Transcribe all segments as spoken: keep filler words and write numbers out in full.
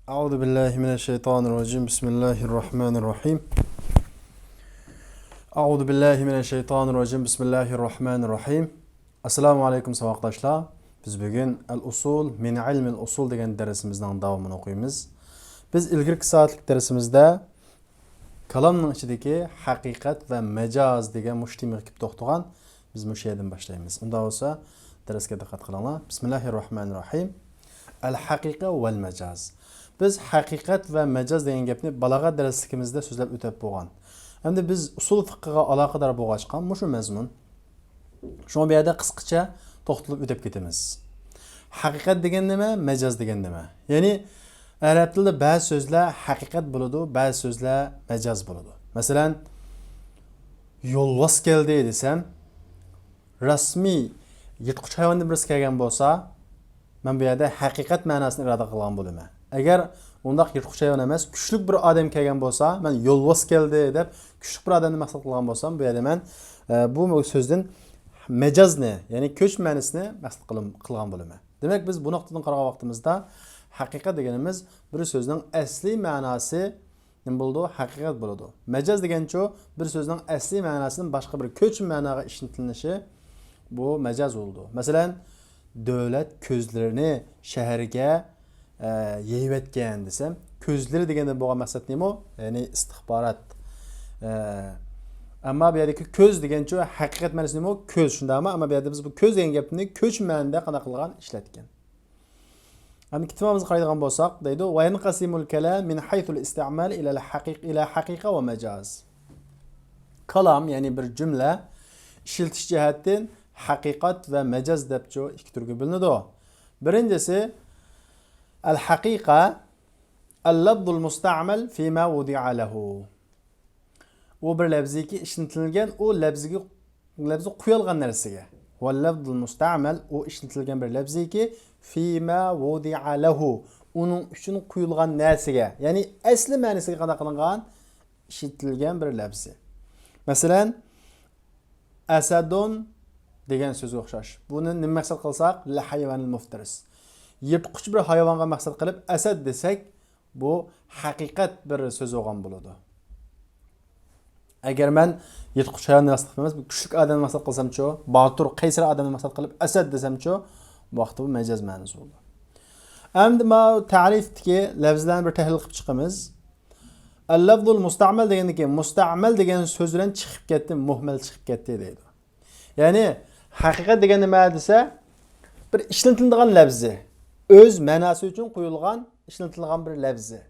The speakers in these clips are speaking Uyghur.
أعوذ بالله من الشيطان الرجيم. بسم الله الرحمن الرحيم. أعوذ بالله من الشيطان الرجيم. بسم الله الرحمن الرحيم. ئەسسالامۇ ئەلەيكۇم ساۋاقداشلار. بىز بۈگۈن ئەل ئۇسۇل مىن ئىلمىل ئۇسۇل دېگەن دەرسىمىزنىڭ داۋامىنى ئوقۇيمىز. بىز ئىلگىرىكى سائەتلىك دەرسىمىزدە كالامنىڭ ئىچىدىكى ھەقىقەت ۋە مەجاز دېگەن مۇشۇ تېمىغا كېلىپ توختىغان. بىز مۇشۇ يەردىن باشلايمىز. ئۇنداق بولسا، دەرسكە دىققەت قىلىڭلار. بىسمىللاھىررەھمانىررەھىم. ئەل ھەقىقە ۋەل مەجاز. بىز ھەقىقەت ۋە مەجاز دېگەن گەپنى بالاغەت دەرسلىكىمىزدە سۆزلەپ ئۆتۈپ بولغان. ئەمدى بىز ئۇسۇل فىقىغا ئالاقىدار بولغاچقا، مۇشۇ مەزمۇن. شۇڭا بۇ يەردە قىسقىچە توختىلىپ ئۆتۈپ كېتىمىز. ھەقىقەت دېگەن نېمە؟ مەجاز دېگەن نېمە؟ يەنى ئەرەب تىلىدا بەزى سۆزلەر ھەقىقەت بولىدۇ، بەزى سۆزلەر مەجاز بولىدۇ. مەسىلەن، يولۋاس كەلدى دېسەم، رەسمىي يىرتقۇچ ھايۋاندىن بىرسى كەلگەن بولسا، مەن بۇ يەردە ھەقىقەت مەناسىنى ئىپادە قىلغان بولىمەن. ئەگەر ئۇنداق يىرتقۇچ ھايۋان ئەمەس، كۈچلۈك بىر ئادەم كەلگەن بولسا، مەن يولۋاس كەلدى دەپ كۈچلۈك بىر ئادەمنى مەقسەت قىلغان بولسام، بۇ يەردە مەن، ئە، بۇ سۆزدىن مەجازنى، يەنى كۆچمە مەنىسىنى مەقسەت قىلىم-، قىلغان بولىمەن. دېمەك، بىز بۇ نۇقتىدىن قارىغان ۋاقتىمىزدا، ھەقىقەت دېگىنىمىز بىر سۆزنىڭ ئەسلىي مەناسى نېمە بولىدۇ؟ ھەقىقەت بولىدۇ. مەجاز دېگەنچۇ، بىر سۆزنىڭ ئەسلىي مەناسىدىن باشقا بىر كۆچمە مەناغا ئىشلىتىلىشى، بۇ مەجاز بولىدۇ. مەسىلەن، دۆلەت كۆزلىرىنى شەھەرگە، ئە، يېيىۋەتكەن دېسەم، كۆزلىرى دېگەندىن بولغان مەقسەت نېمە؟ يەنى ئىستىخبارات. ئە، ئەمما بۇ يەردىكى كۆز دېگەنچۇ، ھەقىقەت مەنىسى نېمە؟ كۆز، شۇنداقمۇ؟ ئەمما بۇ يەردە بىز بۇ كۆز دېگەن گەپنى كۆچمە مەنىدە قانداق قىلغان؟ ئىشلەتكەن. ئەمدى كىتابىمىزغا قارايدىغان بولساق، دەيدۇ، وينقسم الكلام من حيث الاستعمال إلى الحقيق-، إلى حقيقة ومجاز. كالام، يەنى بىر جۈملە، ئىشلىتىش جەھەتتىن ھەقىقەت ۋە مەجاز دەپچۇ ئىككى تۈرگە بۆلۈنىدۇ. بىرىنچىسى، الحقيقة، اللفظ المستعمل فيما وضع له. ئۇ بىر لەپزىكى ئىشلىتىلگەن، ئۇ لەپزىگە، لەپزى قويۇلغان نەرسىگە. واللفظ المستعمل، ئۇ ئىشلىتىلگەن بىر لەپزىكى، فيما وضع له، ئۇنىڭ ئۈچۈن قويۇلغان نەرسىگە، يەنى ئەسلى مەنىسىگە قانداق قىلىنغان؟ ئىشلىتىلگەن بىر لەپزى. مەسىلەن، ئەسەدۇن دېگەن سۆزگە ئوخشاش. بۇنى نېمە مەقسەت قىلساق، لىل ھايۋانىل مۇفتىرىس. يىرتقۇچ بىر ھايۋانغا مەقسەت قىلىپ ئەسەد دېسەك، بۇ ھەقىقەت بىر سۆز بولغان بولىدۇ. ئەگەر مەن يىرتقۇچ ھايۋاننى مەقسەت قىلماي، بىر كۈچلۈك ئادەمنى مەقسەت قىلسامچۇ، باتۇر، قەيسەر ئادەمنى مەقسەت قىلىپ ئەسەد دېسەمچۇ، بۇ ۋاقىتتا بۇ مەجاز مەنىسى بولىدۇ. ئەمدى ماۋۇ تەرىپتىكى لەپزلەرنى بىر تەھلىل قىلىپ چىقىمىز. اللفظ المستعمل دېگەندىن كېيىن، مۇستەمەل دېگەن سۆز بىلەن چىقىپ كەتتى، مۇھمەل چىقىپ كەتتى دەيدۇ. يەنى، ھەقىقەت دېگەن نېمە دېسە، بىر ئىشلىتىلىدىغان لەپزى، ئۆز مەناسى ئۈچۈن قويۇلغان، ئىشلىتىلىدىغان بىر لەپزى.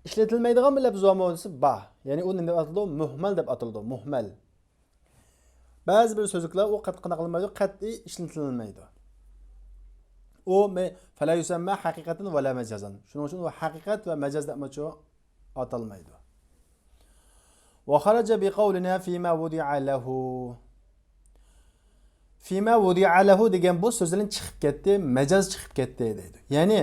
ئىشلىتىلمەيدىغان بىر لەپز بارمۇ دېسە، بار. يەنى ئۇ نېمە دەپ ئاتىلىدۇ؟ مۇھمەل دەپ ئاتىلىدۇ، مۇھمەل. بەزى بىر سۆزلۈكلەر ئۇ قەتئىي قانداق قىلىنمايدۇ؟ قەتئىي ئىشلىتىلمەيدۇ. ئۇ مە-، فلا يسمى حقيقة ولا مجازا. شۇنىڭ ئۈچۈن ئۇ ھەقىقەت ۋە مەجاز دەپمۇچۇ ئاتالمايدۇ. وخرج بقولنا فيما وضع له. فيما وضع له دېگەن بۇ سۆزلەردىن چىقىپ كەتتى، مەجاز چىقىپ كەتتى دەيدۇ. يەنى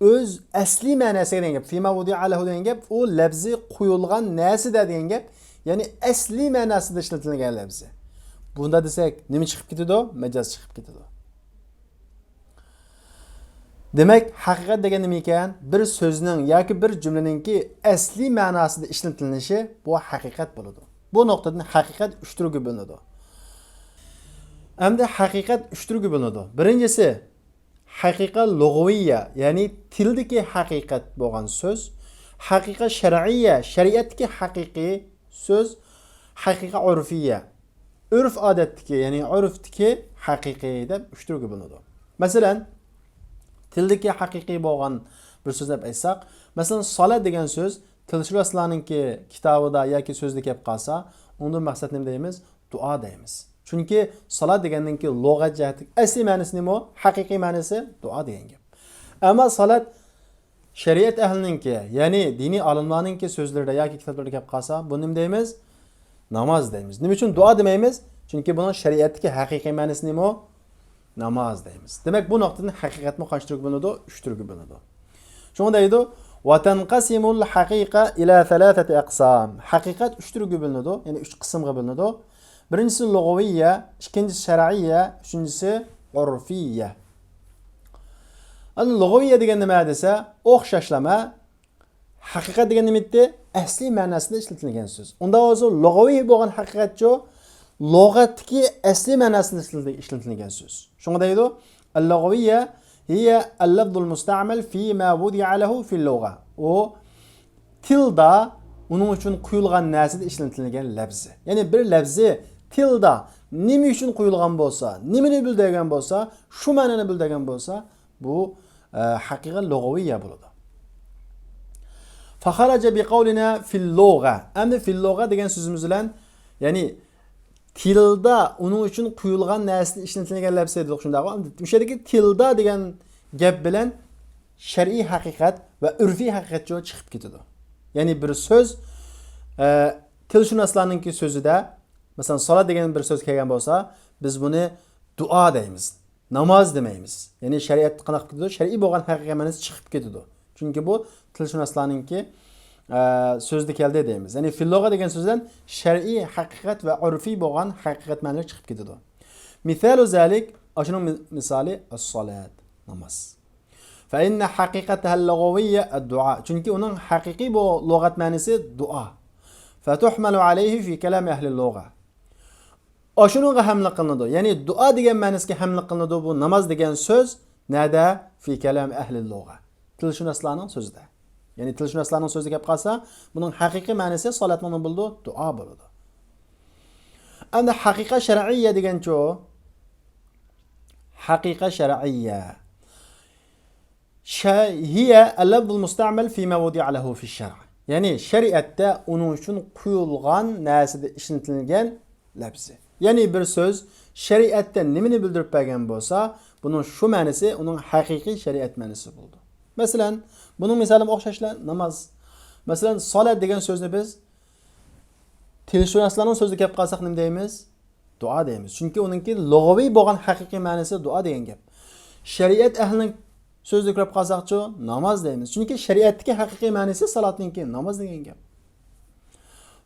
ئۆز ئەسلىي مەناسىگە دېگەن گەپ. فيما وضع له دېگەن گەپ، ئۇ لەپزى قويۇلغان نەرسىدە دېگەن گەپ. يەنى ئەسلىي مەناسىدا ئىشلىتىلگەن لەپزى. بۇندا دېسەك، نېمە چىقىپ كېتىدۇ؟ مەجاز چىقىپ كېتىدۇ. دېمەك، ھەقىقەت دېگەن نېمە ئىكەن؟ بىر سۆزنىڭ ياكى بىر جۈملىنىڭكى ئەسلىي مەناسىدا ئىشلىتىلىشى بۇ ھەقىقەت بولىدۇ. بۇ نۇقتىدىن ھەقىقەت ئۈچ تۈرگە بۆلۈنىدۇ. ئەمدى ھەقىقەت ئۈچ تۈرگە بۆلۈنىدۇ. بىرىنچىسى، ھەقىقە لۇغىۋىيە، يەنى تىلدىكى ھەقىقەت بولغان سۆز. ھەقىقە شەرئىيە، شەرىئەتتىكى ھەقىقىي سۆز. ھەقىقە ئۇرفىيە، ئۆرپ-ئادەتتىكى، يەنى ئۇرفتىكى ھەقىقىي دەپ ئۈچ تۈرگە بۆلۈنىدۇ. مەسىلەن، تىلدىكى ھەقىقىي بولغان بىر سۆز دەپ ئېيتساق، مەسىلەن، سالات دېگەن سۆز تىلشۇناسلارنىڭكى كىتابىدا ياكى سۆزىدە كەپ قالسا، ئۇنىڭدىن مەقسەت نېمە دەيمىز؟ دۇئا دەيمىز. چۈنكى سالات دېگەننىڭكى لۇغەت جەھەتتىكى ئەسلىي مەنىسى نېمە؟ ھەقىقىي مەنىسى دۇئا دېگەن گەپ. ئەمما سالات شەرىئەت ئەھلىنىڭكى، يەنى دىنىي ئالىملارنىڭكى سۆزلىرىدە ياكى كىتابلىرىدا كەپ قالسا، بۇنى نېمە دەيمىز؟ ناماز دەيمىز. نېمە ئۈچۈن دۇئا دېمەيمىز؟ چۈنكى بۇنىڭ شەرىئەتتىكى ھەقىقىي مەنىسى نېمە؟ ناماز دەيمىز. دېمەك، بۇ نۇقتىدىن ھەقىقەتمۇ قانچە تۈرگە بۆلۈنىدۇ؟ ئۈچ تۈرگە بۆلۈنىدۇ. شۇڭا دەيدۇ، وتنقسم الحقيقة إلى ثلاثة أقسام. ھەقىقەت ئۈچ تۈرگە بۆلۈنىدۇ، يەنى ئۈچ قىسىمغا بۆلۈنىدۇ. بىرىنچىسى لۇغىۋىيە، ئىككىنچىسى شەرئىيە، ئۈچىنچىسى ئۇرفىيە. ئەمدى لۇغەۋىيە دېگەن نېمە دېسە، ئوخشاشلىما ھەقىقەت دېگەن نېمە ئىدى؟ ئەسلىي مەناسىدا ئىشلىتىلگەن سۆز. ئۇنداق بولسا لۇغەۋىي بولغان ھەقىقەتچۇ؟ لۇغەتتىكى ئەسلىي مەناسىدا ئىشلىتىلگەن سۆز. شۇڭا دەيدۇ، اللغوية هي اللفظ المستعمل فيما وضع له في اللغة. ئۇ تىلدا ئۇنىڭ ئۈچۈن قويۇلغان نەرسىدە ئىشلىتىلگەن لەپزى. يەنى بىر لەپزى تىلدا نېمە ئۈچۈن قويۇلغان بولسا، نېمىنى بىلدۈرگەن بولسا، شۇ مەنىنى بىلدۈرگەن بولسا، بۇ، ئە، ھەقىقەت لۇغەۋىيە بولىدۇ. فخرج بقولنا في اللغة. ئەمدى في اللغة دېگەن سۆزىمىز بىلەن، يەنى تىلدا ئۇنىڭ ئۈچۈن قويۇلغان نەرسىدە ئىشلىتىلگەن لەپزى دېدۇق، شۇنداققۇ؟ ئەمدى مۇشۇ يەردىكى تىلدا دېگەن گەپ بىلەن شەرئىي ھەقىقەت ۋە ئۆرفىي ھەقىقەتچۇ چىقىپ كېتىدۇ. يەنى بىر سۆز، ئە، تىلشۇناسلارنىڭكى سۆزىدە، مەسىلەن، سالات دېگەن بىر سۆز كەلگەن بولسا، بىز بۇنى دۇئا دەيمىز، ناماز دېمەيمىز. يەنى شەرىئەتتە قانداق قىلىپ كېتىدۇ؟ شەرئىي بولغان ھەقىقىي مەنىسى چىقىپ كېتىدۇ. چۈنكى بۇ تىلشۇناسلارنىڭكى، ئە، سۆزىدە كەلدى دەيمىز. يەنى في اللغة دېگەن سۆزدىن شەرئىي ھەقىقەت ۋە ئۆرفىي بولغان ھەقىقەت مەنىلىرى چىقىپ كېتىدۇ. مثال ذلك، ئاشۇنىڭ مىسالى، الصلاة، ناماز. فإن حقيقتها اللغوية الدعاء. چۈنكى ئۇنىڭ ھەقىقىي بۇ لۇغەت مەنىسى دۇئا. فتحمل عليه في كلام أهل اللغة. ئاشۇنىڭغا ھەملە قىلىنىدۇ. يەنى دۇئا دېگەن مەنىسىگە ھەملە قىلىنىدۇ بۇ ناماز دېگەن سۆز. نەدە؟ في كلام أهل اللغة. تىلشۇناسلارنىڭ سۆزىدە. يەنى تىلشۇناسلارنىڭ سۆزىگە كەپ قالسا، بۇنىڭ ھەقىقىي مەنىسى سالاتنىڭ نېمە بولىدۇ؟ دۇئا بولىدۇ. ئەمدى ھەقىقەت شەرئىيە دېگەنچۇ؟ ھەقىقەت شەرئىيە. شە-، هي اللفظ المستعمل فيما وضع له في الشرع. يەنى شەرىئەتتە ئۇنىڭ ئۈچۈن قويۇلغان نەرسىدە ئىشلىتىلگەن لەپزى. يەنى بىر سۆز شەرىئەتتە نېمىنى بىلدۈرۈپ بەرگەن بولسا، بۇنىڭ شۇ مەنىسى ئۇنىڭ ھەقىقىي شەرىئەت مەنىسى بولىدۇ. مەسىلەن، بۇنىڭ مىسالىمۇ ئوخشاشلا ناماز. مەسىلەن، سالات دېگەن سۆزنى بىز تىلشۇناسلارنىڭ سۆزىگە كەپ قالساق نېمە دەيمىز؟ دۇئا دەيمىز. چۈنكى ئۇنىڭكى لۇغىۋىي بولغان ھەقىقىي مەنىسى دۇئا دېگەن گەپ. شەرىئەت ئەھلىنىڭ سۆزىگە كىرىپ قالساقچۇ؟ ناماز دەيمىز. چۈنكى شەرىئەتتىكى ھەقىقىي مەنىسى سالاتنىڭكى ناماز دېگەن گەپ.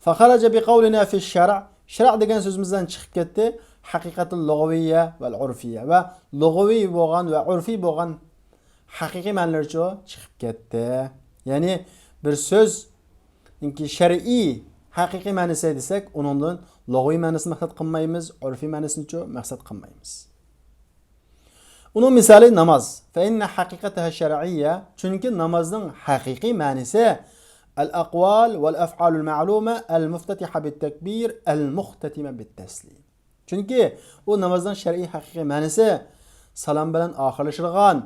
فخرج بقولنا في الشرع. شەرئ دېگەن سۆزىمىزدىن چىقىپ كەتتى. ھەقىقەتۇل لۇغەۋىيە ۋەل ئۇرفىيە. ۋە لۇغىۋىي بولغان ۋە ئۇرفىي بولغان ھەقىقىي مەنىلىرىچۇ چىقىپ كەتتى. يەنى بىر سۆزنىڭكى شەرئىي ھەقىقىي مەنىسى دېسەك، ئۇنىڭدىن لۇغىۋىي مەنىسىنى مەقسەت قىلمايمىز، ئۇرفىي مەنىسىنىچۇ مەقسەت قىلمايمىز. ئۇنىڭ مىسالى ناماز. فإن حقيقتها الشرعية، چۈنكى نامازنىڭ ھەقىقىي مەنىسى الأقوال والأفعال المعلومة المفتتحة بالتكبير المختتمة بالتسليم. چۈنكى ئۇ نامازنىڭ شەرئىي ھەقىقىي مەنىسى سالام بىلەن ئاخىرلىشىدىغان،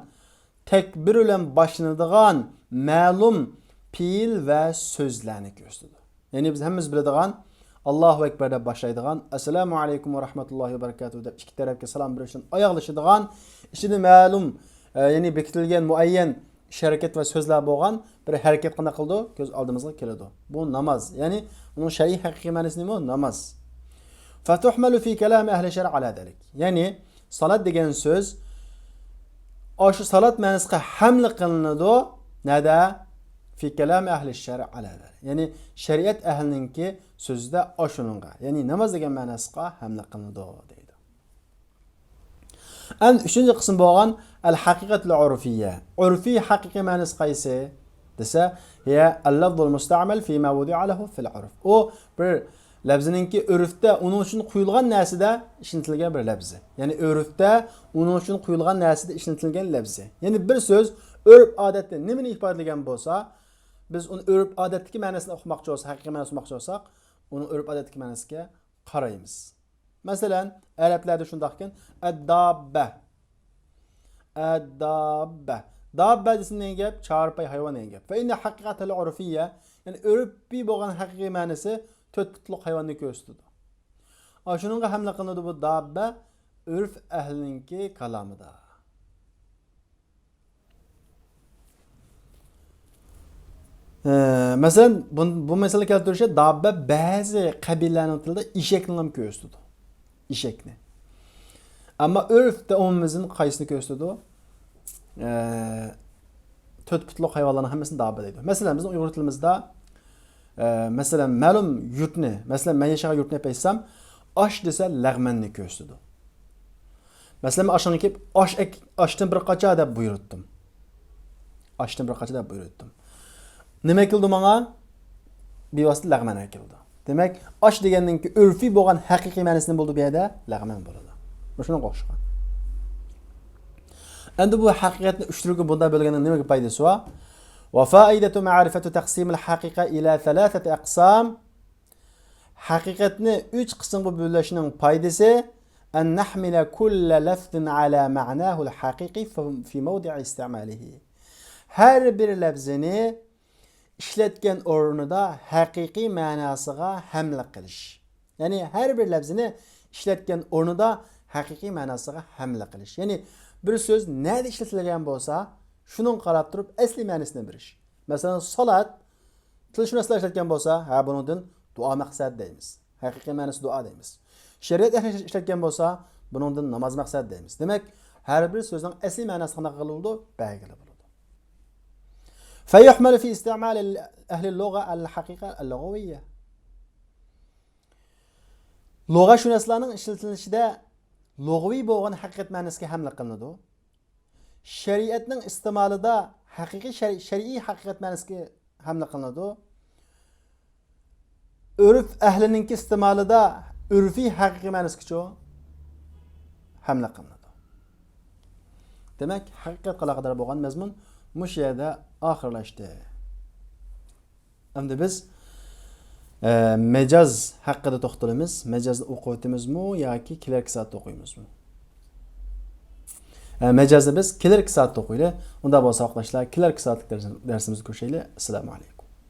تەكبىر بىلەن باشلىنىدىغان مەلۇم پېئىل ۋە سۆزلەرنى كۆرسىتىدۇ. يەنى بىز ھەممىمىز بىلىدىغان، ئاللاھۇ ئەكبەر دەپ باشلايدىغان، ئەسسالامۇ ئەلەيكۇم ۋە رەھمەتۇللاھى ۋە بەرىكاتۇھۇ دەپ ئىككى تەرەپكە سالام بېرىشتىن ئاياغلىشىدىغان، ئىچىدە مەلۇم، ئە، يەنى بېكىتىلگەن مۇئەييەن ئىش ھەرىكەت ۋە سۆزلەر بولغان بىر ھەرىكەت قانداق قىلىدۇ؟ كۆز ئالدىمىزغا كېلىدۇ. بۇ ناماز. يەنى ئۇنىڭ شەرئىي ھەقىقىي مەنىسى نېمە؟ ناماز. فتحمل في كلام أهل الشرع على ذلك. يەنى سالات دېگەن سۆز ئاشۇ سالات مەنىسىگە ھەملە قىلىنىدۇ. نەدە؟ في كلام أهل الشرع على ذلك. يەنى شەرىئەت ئەھلىنىڭكى سۆزىدە ئاشۇنىڭغا، يەنى ناماز دېگەن مەنىسىگە ھەملە قىلىنىدۇ دەيدۇ. ئەمدى ئۈچىنچى قىسىم بولغان الحقيقة العرفية. ئۆرفىي ھەقىقىي مەنىسى قايسى دېسە، هي اللفظ المستعمل فيما وضع له في العرف. ئۇ بىر لەپزىنىڭكى ئۆرفتە ئۇنىڭ ئۈچۈن قويۇلغان نەرسىدە ئىشلىتىلگەن بىر لەپزى. يەنى ئۆرفتە ئۇنىڭ ئۈچۈن قويۇلغان نەرسىدە ئىشلىتىلگەن لەپزى. يەنى بىر سۆز ئۆرپ ئادەتتە نېمىنى ئىپادىلىگەن بولسا، بىز ئۇنى ئۆرپ ئادەتتىكى مەنىسىنى ئۇقماقچى بولساق، ھەقىقىي مەنىسىنى ئۇقماقچى بولساق، ئۇنىڭ ئۆرپ ئادەتتىكى مەنىسىگە قارايمىز. مەسىلەن، ئەرەبلەردە شۇنداقكەن، ئەدداببە. ئەدداببە. داببە دېسە نېمە گەپ؟ چارپاي ھايۋان دېگەن گەپ. فإن حقيقتها العرفية، يەنى ئۆرپىي بولغان ھەقىقىي مەنىسى تۆت پۇتلۇق ھايۋاننى كۆرسىتىدۇ. ئاشۇنىڭغا ھەملە قىلىنىدۇ بۇ داببە ئۆرپ ئەھلىنىڭكى كالامىدا. ئە، مەسىلەن، بۇ، بۇ مەسىلە كەلتۈرۈشى داببە بەزى قەبىلىلەرنىڭ تىلىدا ئېشەكنى ھەم كۆرسىتىدۇ. ئېشەكنى. ئەمما ئۆرپتە ئومۇمىزدىن قايسىنى كۆرسىتىدۇ؟ ئە، تۆت پۇتلۇق ھايۋانلارنىڭ ھەممىسىنى داببە دەيدۇ. مەسىلەن، بىزنىڭ ئۇيغۇر تىلىمىزدا، ئە، مەسىلەن، مەلۇم يۇرتنى، مەسىلەن، مەن ياشىغان يۇرتنى ئېيتسام، ئاش دېسە لەغمەننى كۆرسىتىدۇ. مەسىلەن، مەن ئاشخانىغا كېلىپ، «ئاش ئەك-، ئاشتىن بىر قاچا» دەپ بۇيرۇتتۇم. ئاشتىن بىر قاچا دەپ بۇيرۇتتۇم. نېمە ئەكىلدى ماڭا؟ بىۋاسىتە لەغمەن ئەكىلدى. دېمەك، ئاش دېگەننىڭكى ئۆرفىي بولغان ھەقىقىي مەنىسى نېمە بولىدۇ بۇ يەردە؟ لەغمەن بولىدۇ. مۇشۇنىڭغا ئوخشىغان. ئەمدى بۇ ھەقىقەتنى ئۈچ تۈرگە بۇنداق بۆلگەننىڭ نېمىگە پايدىسى بار؟ وفائدة معرفة تقسيم الحقيقة إلى ثلاثة أقسام. ھەقىقەتنى ئۈچ قىسىمغا بۆلۈشنىڭ پايدىسى، أن نحمل كل لفظ على معناه الحقيقي في موضع استعماله. ھەر بىر لەپزىنى ئىشلەتكەن ئورنىدا ھەقىقىي مەناسىغا ھەملە قىلىش. يەنى ھەر بىر لەپزىنى ئىشلەتكەن ئورنىدا ھەقىقىي مەناسىغا ھەملە قىلىش. يەنى بىر سۆز نەدە ئىشلىتىلگەن بولسا، شۇنىڭغا قاراپ تۇرۇپ ئەسلىي مەنىسىنى بېرىش. مەسىلەن، سالات، تىلشۇناسلار ئىشلەتكەن بولسا، ھە، بۇنىڭدىن دۇئا مەقسەت دەيمىز. ھەقىقىي مەنىسى دۇئا دەيمىز. شەرىئەت ئەھلى ئىشلەتكەن بولسا، بۇنىڭدىن ناماز مەقسەت دەيمىز. دېمەك، ھەر بىر سۆزنىڭ ئەسلىي مەناسى قانداق قىلىدۇ؟ بەلگىلى بولىدۇ. فيحمل في استعمال أهل اللغة على الحقيقة اللغوية. لۇغەتشۇناسلارنىڭ ئىشلىتىلىشىدە لۇغىۋىي بولغان ھەقىقەت مەنىسىگە ھەملە قىلىنىدۇ. شەرىئەتنىڭ ئىستېمالىدا ھەقىقىي شەرئىي، شەرئىي ھەقىقەت مەنىسىگە ھەملە قىلىنىدۇ. ئۆرپ ئەھلىنىڭكى ئىستېمالىدا ئۆرپىي ھەقىقىي مەنىسىگىچۇ ھەملە قىلىنىدۇ. دېمەك، ھەقىقەتكە ئالاقىدار بولغان مەزمۇن مۇشۇ يەردە ئاخىرلاشتى. ئەمدى بىز، ئە، مەجاز ھەققىدە توختىلىمىز. مەجازنى ئوقۇۋېتىمىزمۇ ياكى كېلەركى سائەتتە ئوقۇيمىزمۇ؟ ئە، مەجازنى بىز كېلەركى سائەتتە ئوقۇيلى. ئۇنداق بولسا، ئاقلاشلار، كېلەركى سائەتلىك دەرس-، دەرسىمىزدە كۆرۈشەيلى. ئەسسالامۇ ئەلەيكۇم.